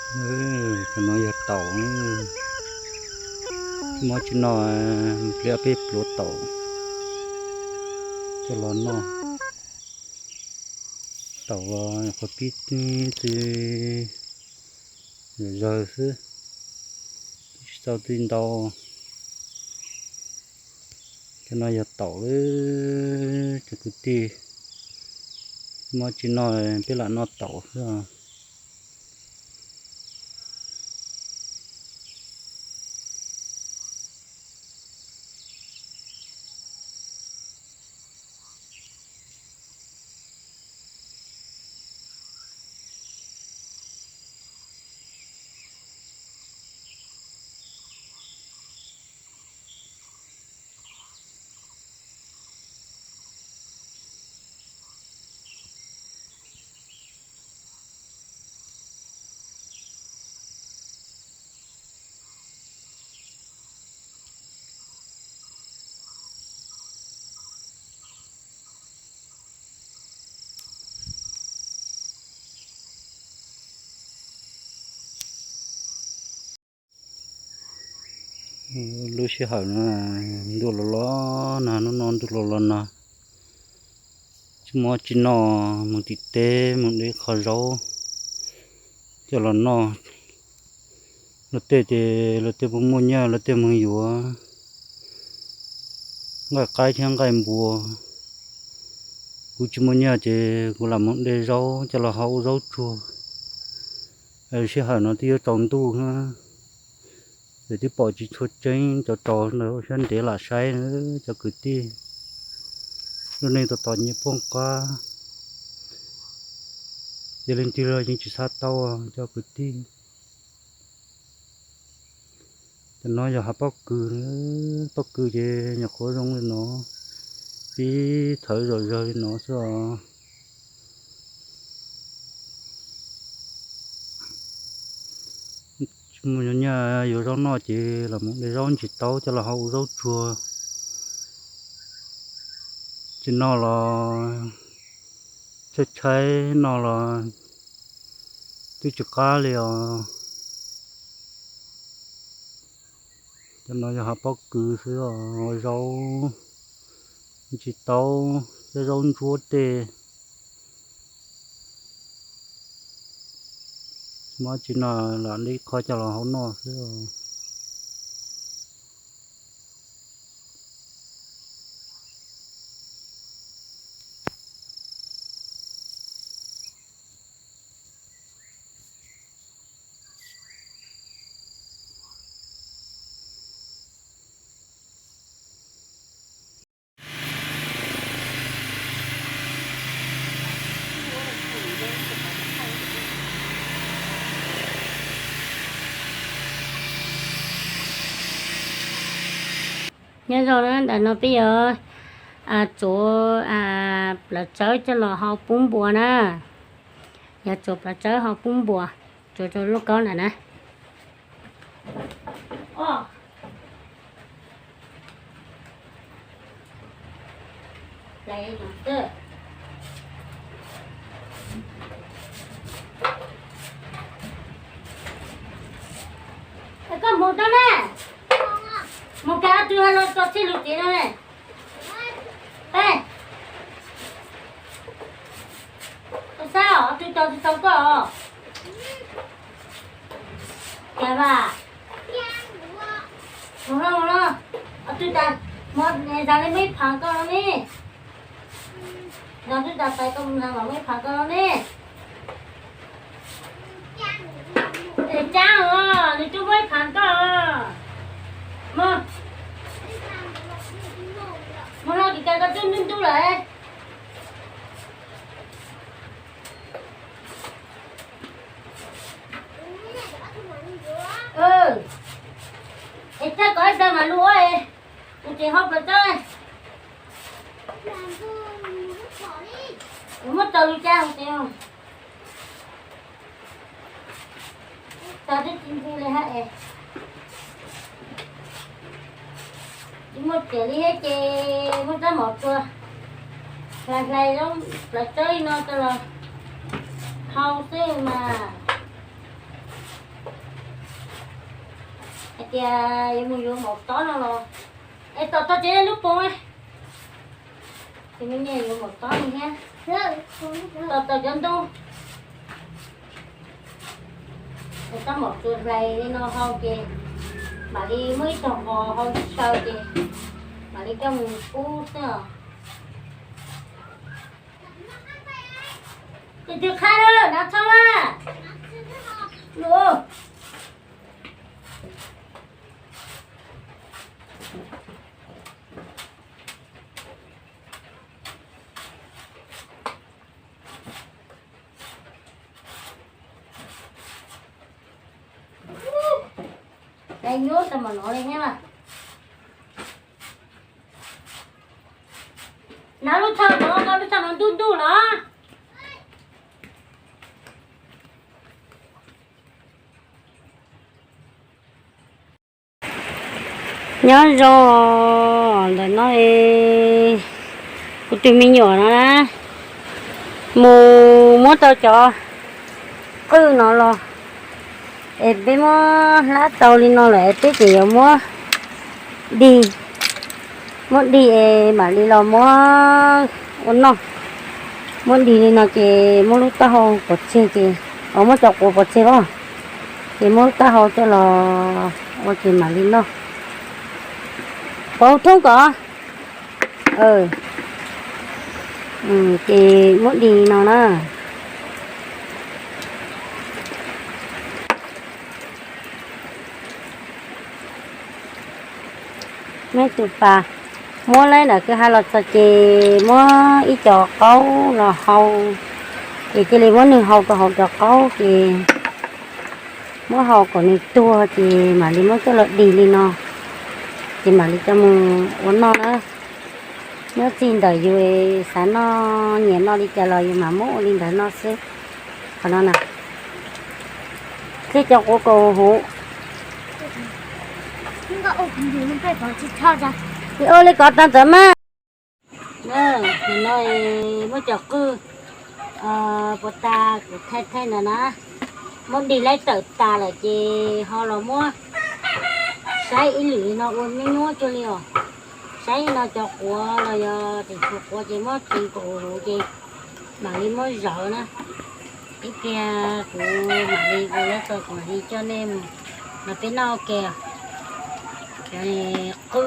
Cov no yog taum, tsis muaj tsis no, pliav peb pluav taum coj los noj. Taum los qhov pib txi zawg xwb, tsis tau txi ntau. Cov no yog taum, cov kwv tij, tsis muaj tsis no peb lam noj taum xwb os. Lub sij hawm no ntuj los los nag, hnub no ntuj los los nag, tsis muaj tsis no, mus tim teb mus de qho zaub coj los noj. Luag tej ces luag tej muaj muaj nyiaj, luag tej mus yuav nqaij qaib thiab nqaij npua. Kuv tsis muaj nyiaj ces kuv lam mus de zaub coj los hau ua zaub tsuag. Sij hawm no twb yuav tsaus ntuj na, ces twb pom tsis tshua tseeb, cov tsaus ntawd ua siab ntev lam saib na cov kwv tij. Lub neej tos tos nyias poj qab, yog leej twg los yeej tsis xav tau cov kwv tij. Cov no yog hav pob kws, pob kws ces nyuam qhuav zoo li no, pib thawv zom zaws li no xwb os. Tsis muaj nyiaj yuav zaub noj ces los mus de zaub ntsis taub coj los hau ua zaub tsuag. Tsis noj los tshaib tshaib, noj los twb tsis qab li os. Cov no yog hav pob kws xwb os, zaub ntsis taub thiab zaub ntsuab tej. Muab tsis no lam li qho coj los hau noj xwb. Nyob zoo na, ntawm no peb yuav txuav plaws tsawb coj los hau pub npua na. Yuav txuav plaws tsawb hau pub npua, txuav rau lub kaub ntawm na. Koj mus tau na, mus kag ob tug los tso txhij lus tid no ne. Koj saib os, ob tug tau tsis tau koj os. Cas vas, mus los mus los, ob tug tas, zas li muaj ib phav koj los ne. Zas twb tas tais koj mus zas mam muaj ib phav koj los ne. Es cab os, nws twb muaj ib phav koj os. Mus, mus hlo kis kag koj twb ntub ntub lawm. Es txawj kom ib plag mam lug ua, kuv tseem hau plaws tsawb. Kuv muab tsaws lus cas hais tias tsaws twb tsis ntxi li hab es. Tsis muaj riam li thiab ces muab rab mom tsuag hlais hlais plaws tsawb li no rau los hau xwb mas. Tias yuav mus yuav maum tob no los, es tom tau tsev lub pob, ces me nyuam yuav maum tob li thiab. Tom tau cov ntoo, es tab maum tsuas hlais li no hau ces mam li muab ib tog qos hau xyaw ces mam li coj mus pub xwb os. Tus twg qha lawm, nav txhob mas. Nyuaj tau mas no li thiab mas. Nav lub tsho no, koj lub tsho no ntuj ntuj los. Nyob zoo, ntawm no kuv tus me nyuam no na, mus muab tau cov qwj no los, es peb muab hlab tau li no lawm es peb tseem yuav muab dig, muab dig es mam li los muab ua noj. Muab dig li no ces muab lub taub hau pov tseg ces, muab cov quav pov tseg os, ces muab lub taub hau coj los ua ces mam li noj. Quav thoob kom, ces muab dig no na. Neb tus pas muab lawm ntawm kwj ha los txog ces muab ib co qaub los hau, ces cia li muab nws hau rau hauv cov qaub ces muab hau kom nws tuag ces mam li muab coj los dig li no, ces mam li coj mus ua noj na. Nyob txij ntawm yus xav noj nyiam noj li cas los yus mam muab ua li ntawd noj xwb. Qhov no na, thiab cov quav kaus huv. Ua li ko tag ntawd mas. No muab cov qwj puas tas kuv thaij thaij ntawd na, muab dig laib tawm tas lawm ces ho los muab saib ib lwm no ua nyuab nyuab cuag li os. Saib no cov quav los yog tseem tshuav quav ces muab tseev kom huv huv ces mam li muab zawv na. Ib pliag kuv mam li ua lawm tso kuv mam li coj nej mus, mas peb noj ua ke. Cov qwj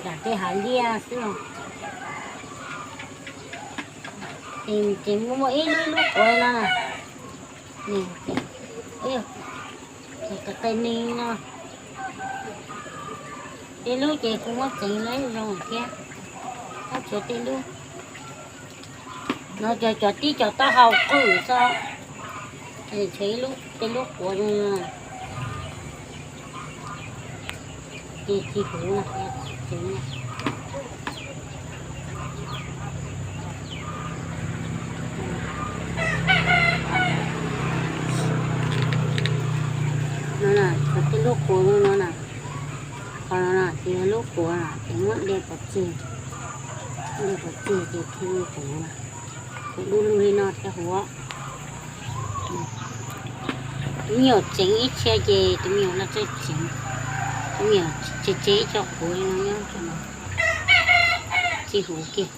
nram tej hav liaj xwb os. Ces muaj muaj ib lub ib lub quav no na. Cov qwj no, tej lub ces kuv muab tseev lawm zoo thiab, muab tshuav tej lub. No cov cov tib cov taub hau qwj xwb, tshuav ib lub tej lub quav no. Ces tsis huv no. No na, cov tej lub quav no na, qhov no na ces yog lub quav ces muab de pov tseg, de pov tseg ces thiaj li huv, huv du lug li no thiaj huv. Tus me nyuam tseev ib txhia ces tus me nyuam no tseem tseev, tus me nyuam tseem tseev ib co quav li no nyob rau no, tsis huv kiag.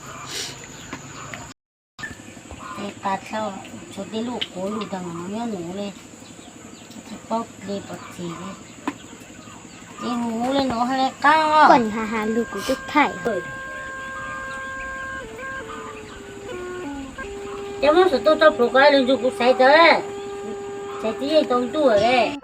Ces tas tau, tshuav tej lub quav lug tag mas nyob nuv li, tsis paub de pov tseg li. Ces huv li no hais li qab os. Koj ha ha lug kuv twb thaij. Ces muab xov tooj tso plhuav kom lwm ntsis kuv xaiv tawm, xaiv tib yeej tau ntuj lawm.